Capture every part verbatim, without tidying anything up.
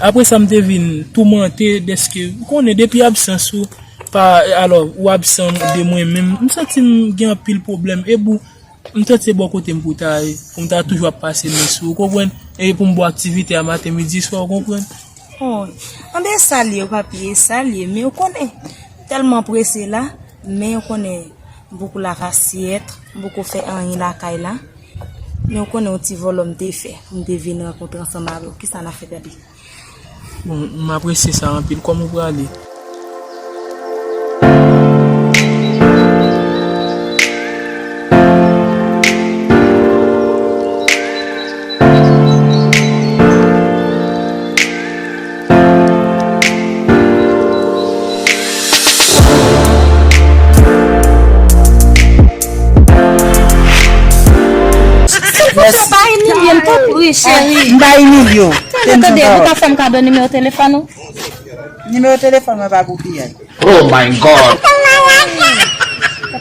Apre sa, m te vin toumante dèske, ou konnen, depi absans ou, pa, alò, ou absan de mwen menm, m santi m gen anpil pwoblèm. E bou, m santi se bò kote m pou ta ye, pou m ta toujou ap pase men sou, ou konprann? E pou m bò aktivite a maten, midi, swa, ou konprann? Oh, anben sa l ye, papi, e sa l ye, men ou konnen, tèlman prese la, men ou konnen, m poko lave asyèt, m poko fè anyen lakay la, men ou konnen yon ti vòlò m te fè, m te vin rankontre ansanm avè w, kisa n ap fè, papi? Bon, m apresye sa anpil. Kòman w prale? Silvouplè, pa imilye m, tanpri, cheri. M pa imilye w. Tande, tande, ou ka fè m kado nimewo telefòn ou? Nimewo telefòn mwen pa pou piyay. Oh my God!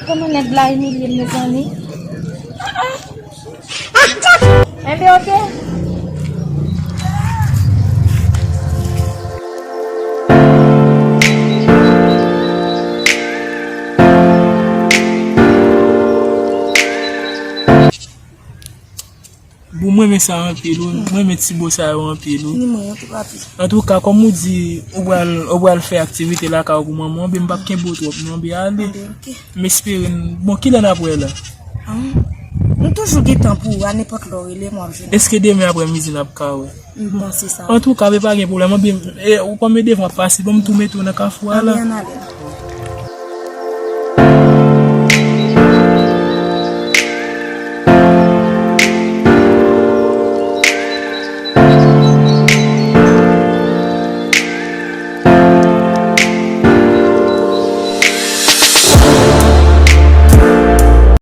Kòman nèg la imilye m, mezanmi? Enben, oke. Bon, mwen renmen sa anpil, wi. Mwen renmen ti bo sa yo anpil, wi. Ni mwen an tou, papi. Antouka, kòm ou di, ou pral, ou pral fè aktivite lakay ou pou manman w, ben m p ap kenbe w twòp, non, ben ale. Anben, oke. M espere n, bon, kilè n ap wè la? Ah, nou toujou gen tan pou ou, a nenpòt lè w rele m, w ap jwenn. Èske demen aprèmidi n ap ka wè? M panse sa. Antouka, ben pa gen pwoblèm, anben, e, ou kòm e devan ap pase, bon, m tou mete w nan kafou a la. Anben, ann ale.